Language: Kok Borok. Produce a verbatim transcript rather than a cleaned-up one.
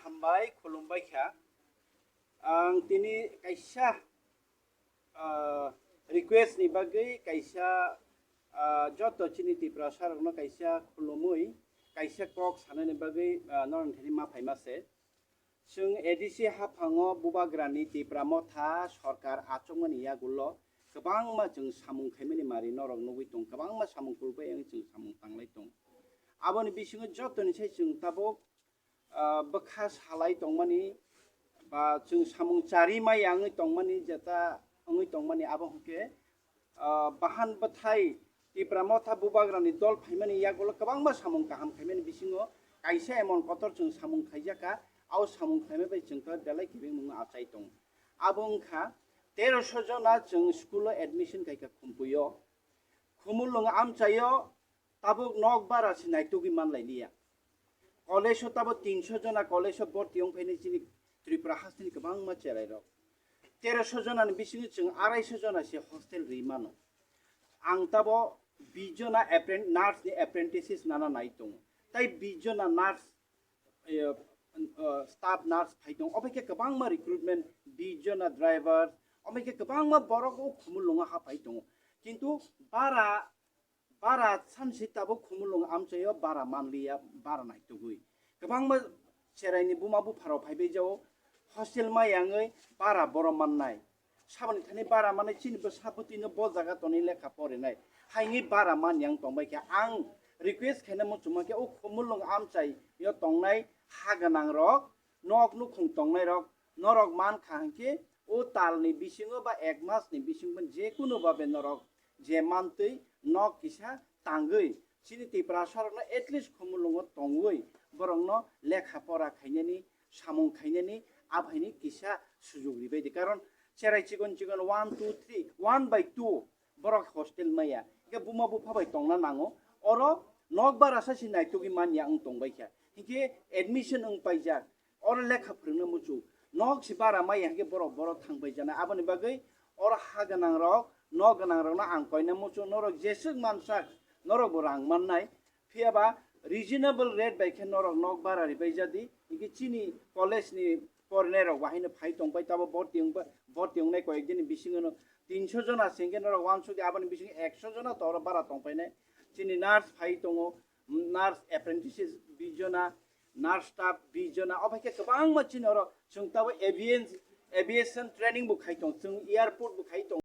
Hambai, khulumbai kha. Ang tini kaisa, ah, request ni bagwi kaisa, ah, joto chini Tiprasa rokno kaisa khulumui, kaisa kok sanani bagwi, ah, norok thani ma phaima se. Chwng A D C haphango bubagrani Tipra Motha sorkar achukmani yagulo kwbangma chwng samung khaimani mari norok nugwi tong, kwbangma samung kulbai ang chwng samung tanglai tong. Aboni bisingo jotoni sai chwng tabuk, ah, bwkha salai tongmani ba chwng samung chari maya wngwi tongmani jeta wngwi tongmani abo hwnkhe, ah, bahan bwthai Tipra Motha bubagrani dol phaimani yagulo kwbangma samung kaham khaimani bisingo kaisa emon kotor chwng samung khaijakha, abo samung khaima bai chwng khe belai kebengmung achai tongo. Abo wngkha teroso jona chwng school o admission khaikha Khumpuio, Khumulwng amchaio tabuk nok bara se naitugwi manlailiya. College o tabuk tinso jona college o borti wngphaini chini Tripura hasteni kwbangma cherairok. Teroso jonani bisingo chwng araiso jona se hostel ri mano. Ang tabo bish jona appren-, nurse ni apprentices nana nai tongo. Tai bish jona nurse, eh, eh, staff nurse phai tongo. Obo khe kwbangma recruitment, bish jona driver, obo khe kwbangma borok o Khumulwngo haphai tongo. Kintu bara, bara sansi tabuk Khumulwng amchaio bara manliya, bara naitugwi. Kwbangma cheraini buma bupharok phaibai jao, hostel maya wngwi bara borok mannai. Saboni thani bara manwi chini bwsa bwtwino bo jaga tonwi lekha porinai. Haini bara man yang tongbai khe ang request khaina muchungma khe o Khumulwng amchaio tongnai ha gwnangrok, nok nukhung tongnairok, norok mankha hinkhe o talni bisingo ba ek masni bisingo jekunu babe norok je mantwi nok kisa tangwi chini Tiprasarokno at least Khumulwngo tongwi borokno lekha pora khainani, samung khainani, abhaini kisa sujug ribaidi. Karon cherai chikon chikon one, two, three, one by two borok hostel maya. Hingke buma bupha bai tongna nango. Oro nok bara sa si naitugwi manya wng tongbai kha. Hingke admission wng paijak. Oro lekha phwrwngna muchung. Nok si bara maya hingke borok, borok thang bai jana. Aboni bagwi oro ha gwnang rok, nok gwnang rokno ang koina muchung. Norok jeswk mansak, norok bo rang mannai. Phiya ba reasonable rate bai khe norok nok bara ribai jadi, hingke chini college ni porinairok bahaino phai tongpai, tabo borti wngba-, borti wngnai koyek dini bisingo no tinso jona se hingke norok wansuk di, aboni bisingo ekso jona to oro bara tongpainai. Chini nurse phai tongo, nurse apprentices bish jona, nurse staff bish jona, obo hai khe kwbangma chini oro chwng tabo avian-, aviation training bo khai tong, chwng airport bo khai tong.